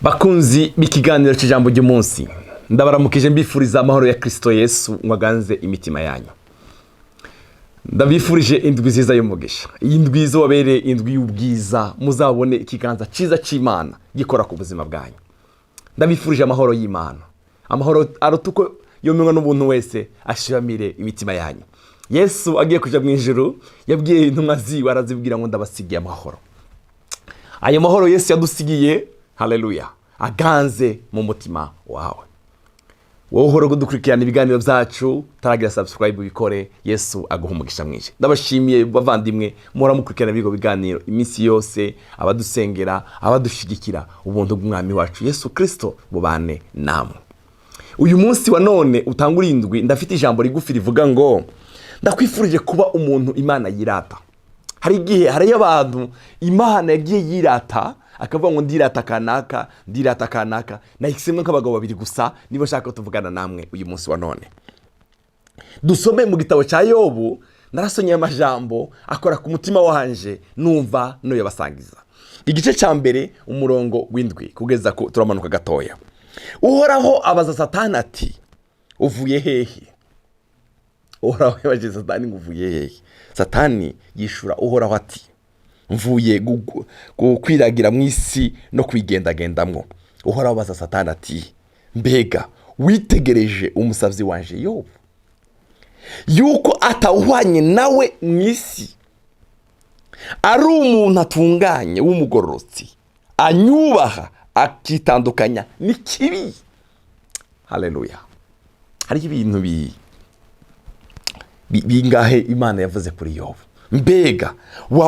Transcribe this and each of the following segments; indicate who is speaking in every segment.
Speaker 1: Bakunzi b'ikiganiro cy'ijambo ry'umunsi, ndabaramukije, mbifuriza amahoro ya Kirisito Yesu ngo aganze imitima yanyu. Ndabifurije indwi nziza y'umugisha. Iyi ndwi izobabereye indwi y'ubwiza, muzabone ikiganza cyiza cy'Imana gikora ku buzima bwanyu. Ndabifurije amahoro y'Imana, amahoro aruta uko yomenywa n'umuntu wese, ashiramire imitima yanyu. Yesu agiye kujya mu ijuru yabwiye intumwa ziwe, arazibwira ngo: "Ndabasigiye amahoro." Ayo mahoro Yesu yadusigiye, haleluya, aganze mu mutima wawe. Wowe uhora kudukurikirana ibiganiro byacu, utaragira subscribe, ubikore. Yesu aguha umugisha mwinshi. Ndabashimiye bavandimwe muhora mukurikirana ibigo biganiro iminsi yose, abadusengera, abadushigikira. Ubuntu bw'Umwami wacu Yesu Kirisito bubane namwe. Uyu munsi wa none utanga urindwi, ndafite ijambo rigufi rivuga ngo: "Ndakwifurije kuba umuntu Imana yirata." Hari igihe hariyo abantu Imana yagiye yirata, akavuga ngo: "Ndirata kanaka, ndirata kanaka." Nahisemo nk'abagabo babiri gusa niba nshaka ko tuvugana namwe uyu munsi wa none. Dusome mu gitabo cya Yobu. Narasomye amajambo akora ku mutima wanje, numva nuyabasangiza. Igice cya mbere, umurongo w'indwi kugeza ku, turamanuka gatoya. Uhoraho abaza Satani ati: "Uvuye hehe?" Uhoraho yabajije Satani ngo: "Uvuye hehe?" Satani yishura Uhoraho ati: "Mvuye kwiragira mu isi no kwigendagendamwo." Uhoraho abaza Satani ati: "Mbega witegereje umusabyi wanje Yobu, yuko atawuhwanye nawe mu isi, ari umuntu atunganye w'umugororotsi, anyubaha, akitandukanya n'ikibi?" Haleluya! Hariho ibintu bingahe Imana yavuze kuri Yobu? "Mbega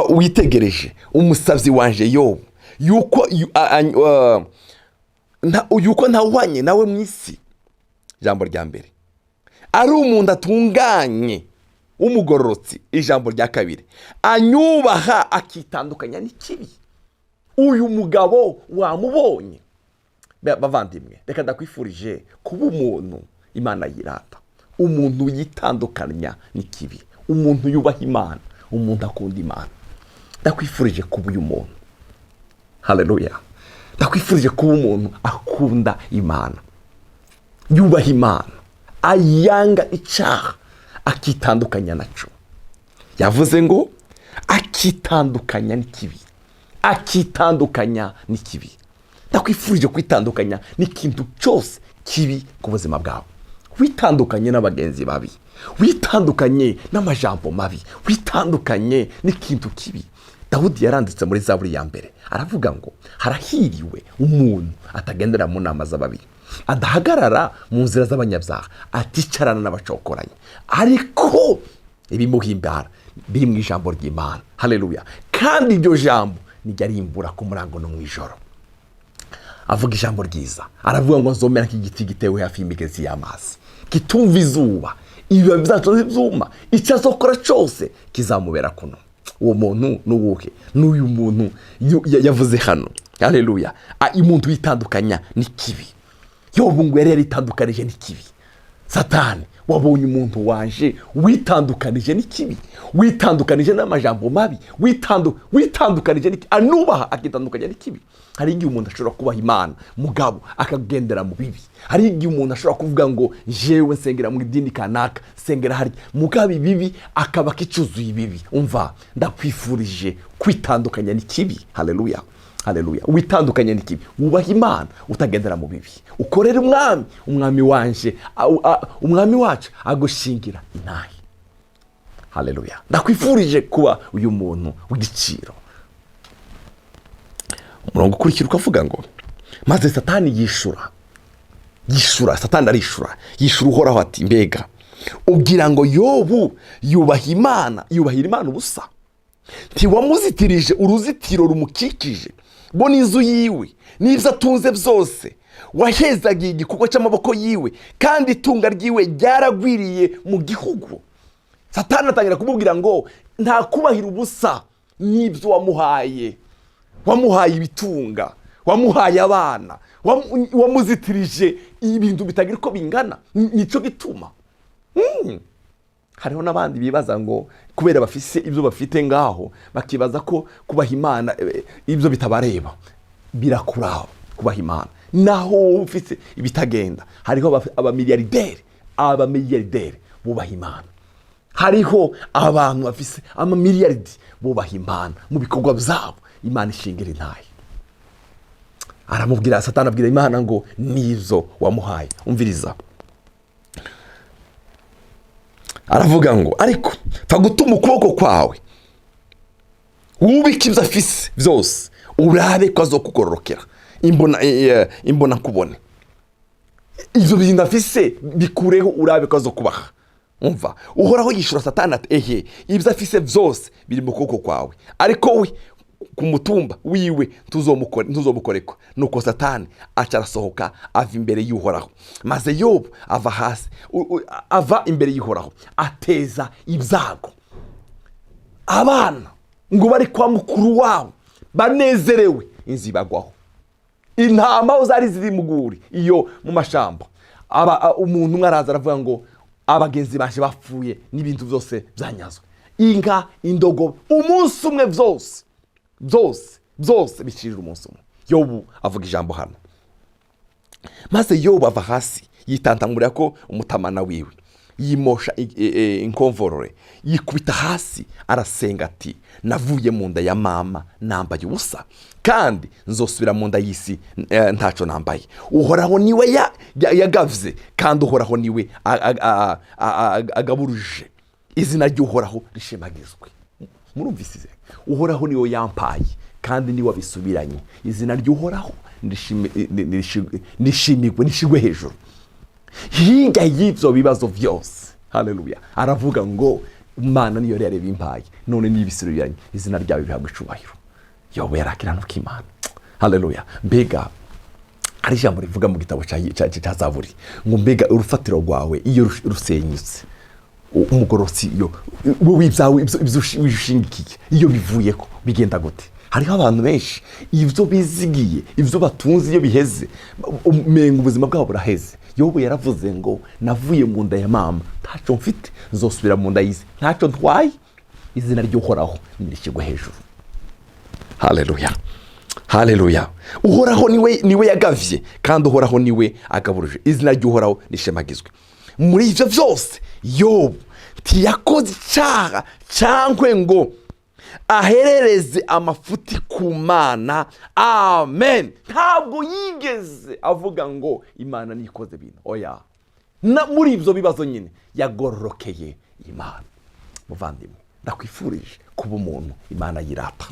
Speaker 1: witegereje umusabyi wanje Yobu, yuko yuko ntawuhwanye nawe mu isi?" Ijambo rya mbere, ari umuntu atunganye w'umugororotsi. Ijambo rya kabiri, anyubaha, akitandukanya n'ikibi. Uyu mugabo wamubonye? Bavandimwe, reka ndakwifurije kuba umuntu Imana yirata, umuntu yitandukanya n'ikibi, umuntu yubaha Imana, umuntu akunda Imana. Ndakwifurije kuba uyu muntu. Haleluya! Ndakwifurije kuba umuntu akunda Imana, yubaha Imana, ayanga icyaha, akitandukanya nacyo. Yavuze ngo akitandukanya n'ikibi, akitandukanya n'ikibi. Ndakwifurije kwitandukanya n'ikintu cyose kibi ku buzima bwawe. Witandukanye n'abagenzi babi, witandukanye n'amajambo mabi, witandukanye n'ikintu kibi. Dawudi yaranditse muri Zaburi ya mbere, aravuga ngo: "Harahiriwe umuntu atagendera mu nama z'ababi, adahagarara mu nzira z'abanyabyaha, aticarana n'abacokoranyi, ariko ibimuhimbara biri mu ijambo ry'Imana." Haleluya! Kandi iryo jambo nijya rimbura ku murango no mu ijoro. Avuga ijambo ryiza, aravuga ngo: "Nzomera nk'igiti gitewe hafi y'imigezi y'amazi, kitumva izuba, ibibabi byacu byuma, icyo azokora cyose kizamubera kuno." Uwo muntu ni uwuhe? N'uyu muntu yavuze hano. Haleluya! Umuntu witandukanya n'ikibi. Yobu ngo yari yaritandukanije n'ikibi. Satani: "Wabonye umuntu waje witandukanije n'ikibi, witandukanije n'amajambo mabi, witandukanije n'ikibi, anubaha, akitandukanya n'ikibi?" Hari igihe umuntu ashobora kubaha Imana, mugabo akagendera mu bibi. Hari igihe umuntu ashobora kuvuga ngo: "Jewe nsengera mu idini kanaka, nsengera harya," mugabo ibibi akaba akicuzuye ibibi. Umva, ndakwifurije kwitandukanya n'ikibi. Haleluya, haleluya! Witandukanye n'ikibi, wubaha Imana, utagendera mu bibi, ukorere Umwami. Umwami wanje, Umwami wacu agushingira intahe. Haleluya! Ndakwifurije kuba uyu muntu w'igiciro. Umurongo ukurikira ukavuga ngo: "Maze Satani yishura, Satani arishura, yishura Uhoraho ati: 'Mbega ubwira ngo Yobu yubaha Imana, yubahira Imana ubusa? Ntiwamuzitirije uruzitiro rumukikije, bo n'inzu yiwe n'ibyo atunze byose? Wahezagiye igikorwa cy'amaboko yiwe, kandi itunga ryiwe ryaragwiriye mu gihugu.'" Satani atangira kumubwira ngo nta kubahira ubusa n'ibyo wamuhaye. Wamuhaye ibitunga, wamuhaye abana, wamuzitirije ibintu bitagira uko bingana. Nicyo gituma hariho n'abandi bibaza ngo kubera bafise ibyo bafite ngaho, bakibaza ko kubaha Imana ibyo bitabareba. Birakuraba. Kubaha Imana naho wowe ufite ibitagenda. Hariho abamiliyarderi bubaha Imana. Hariho abantu bafise amamiliyaridi bubaha Imana mu bikorwa byabo. Imana ishingira intahe. Aramubwira, Satani abwira Imana ngo nizo wamuhaye. Umviriza, aravuga ngo: "Ariko pfa gutuma ukuboko kwawe wubike ibyo afise byose, urabe ko azokugororokera imbona nkubone. Ibyo bintu afise bikureho, urabe ko azokubaha." Umva, Uhoraho yishura Satani ati: "Ehe, ibyo afise byose biri mu kuboko kwawe, ariko we ku mutumba wiwe ntuzomukoreko." Nuko Satani aca arasohoka ava imbere y'Uhoraho. Maze Yobu ava hasi, ava imbere y'Uhoraho, ateza ibyago. Abana ngo bari kwa mukuru wabo banezerewe, inzu ibagwaho. Intama aho zari ziri mu rwuri iyo mu mashamba, umuntu umwe araza aravuga ngo: "Abagenzi baje bapfuye n'ibintu byose byanyazwe, inka, indogobe, umunsi umwe, byose byose byose bicirira umunsi umwe." Yobu avuga ijambo hano: maze Yobu ava hasi, yitantamurira ko umutamana wiwe, yimosha inkomvorore, yikubita hasi, arasenga ati: "Navuye mu nda ya mama nambaye ubusa, kandi nzosubira mu nda y'isi ntacyo nambaye. Uhoraho niwe yagavye, kandi Uhoraho niwe agaburuje. Izina ry'Uhoraho rishimagizwe." Murumvise? Uhoraho niwe yampaye kandi niwe abisubiranye. Izina ry'Uhoraho nishimigwe, nishigwe hejuru. Hirya y'ibyo bibazo byose, haleluya, aravuga ngo: "Imana niyo rero bimpaye, none nibisubiranye, izina ryawe rihabwa icubahiro." Yobu yarakiranuka Imana. Haleluya. Mbega hari ijambo rivuga mu gitabo cya Zaburi ngo: "Mbega urufatiro rwawe iyo rusenyutse, umugororotsi iyo wowe ibyawe ibyo wishingikiye iyo bivuyeko bigenda gute?" Hariho abantu benshi ibyo bizigiye, ibyo batunze, iyo biheze umenga ubuzima bwabo buraheze. Yobu yaravuze ngo: "Navuye mu nda ya mama ntacyo mfite, nzosubira mu nda y'isi ntacyo ntwaye. Izina ry'Uhoraho nirishyirwe hejuru." Haleluya, haleluya. Uhoraho niwe yagavye kandi Uhoraho niwe agaburuje. Izina ry'Uhoraho rishemagizwe. Muri ibyo byose Yobu ntiyakoze icyaha cyangwa ngo aherereze amafuti ku Mana. Amen. Ntabwo yigeze avuga ngo Imana nikoze ibintu, oya. Na muri ibyo bibazo nyine yagororokeye Imana. Muvandimwe, ndakwifurije kuba umuntu Imana yirata.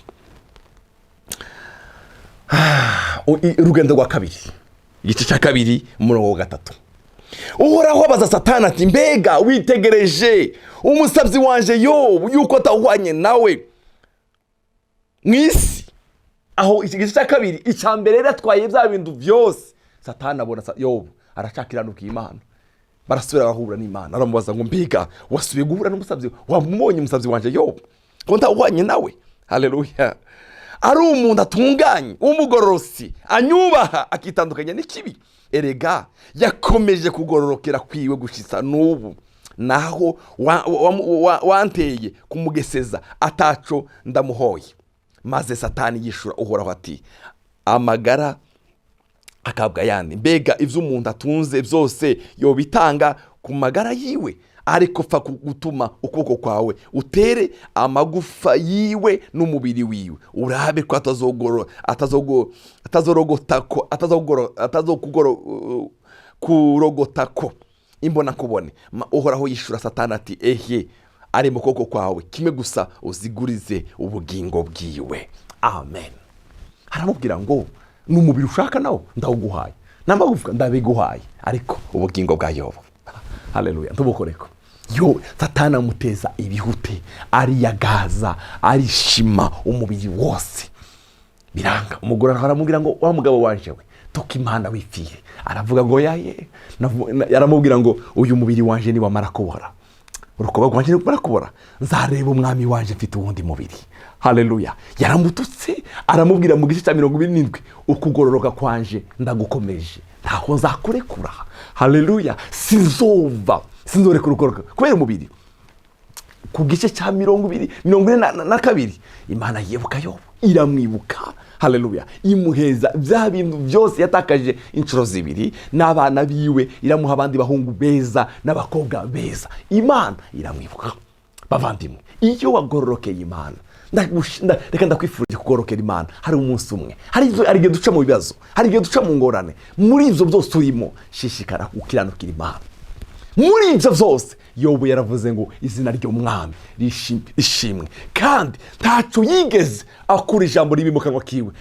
Speaker 1: Urugendo rwa kabiri, igice cya 2, umurongo wa 3. Uhoraho abaza Satani ati: "Mbega witegereje umusabyi wanje Yobu, yuko atawuhwanye nawe mu isi?" Aho iki gice cya 2, icya mbere rero atwaye bya bintu byose, Satani abona Yobu aracakiranuka Imana. Barasubira bahura n'Imana, aramubaza ngo: "Mbega wasubiye guhura n'umusabyi, wamubonye umusabyi wanje Yobu, ko ntawuhwanye nawe?" Haleluya. Ari umuntu atunganye w'umugororosi, anyubaha, akitandukanya n'ikibi. Erega yakomeje kugororokera kwiwe gushitsa n'ubu, naho wanteye kumugeseza ataco ndamuhoye. Maze Satani yishura Uhoraho ati: "Amagara akabwa yandi. Mbega ibyo umuntu atunze byose yobitanga ku magara yiwe? Ariko pfa gutuma ukuboko kwawe utere amagufa yiwe n'umubiri wiwe, urabe ko atazorogota ko atazokugoro kurogota ko imbona kubone." Uhoraho yishura Satani ati: "Ehe, ari mu kuboko kwawe, kimwe gusa uzigurize ubugingo bwiwe." Amen. Aramubwira ngo: "Ni umubiri ushaka nawo ndawuguhaye, n'amagufwa ndabiguhaye, ariko ubugingo bwa Yobu, haleluya, ntubukoreko." Yo Satani amuteza ibihute, ariyagaza, arishima umubiri wose, biranga. Umugore aramubwira ngo: "Wa mugabo wanje we, toka Imana wipfiye." Aravuga ngo: "Yaye." Aramubwira ngo: "Uyu mubiri wanje niwamara kubora, urukoba rwanje niwamara kubora, nzareba Umwami wanje mfite uwundi mubiri." Haleluya. Yaramututse, aramubwira mu gice cya 27: "Ukugororoka kwanje ndagukomeje, ntaho nzakurekura." Haleluya. Sinzova, sinzorekura ukugororoka kubera umubiri. Ku gice cya 20, 42, Imana yibuka Yobu, iramwibuka. Haleluya! Imuheza bya bintu byose yatakaje inshuro zibiri, n'abana biwe iramuha abandi bahungu beza n'abakobwa beza. Imana iramwibuka. Bavandimwe, iyo wagororokeye Imana, reka ndakwifurije kugororokera Imana. Hari umunsi umwe, hari igihe duca mu bibazo, hari igihe duca mu ngorane. Muri ibyo byose urimo, shishikara gukiranukira Imana muri ibyo byose. Yobu yaravuze ngo izina ry'Umwami rishimwe, kandi ntacyo yigeze akura ijambo ribi mu kanwa kiwe.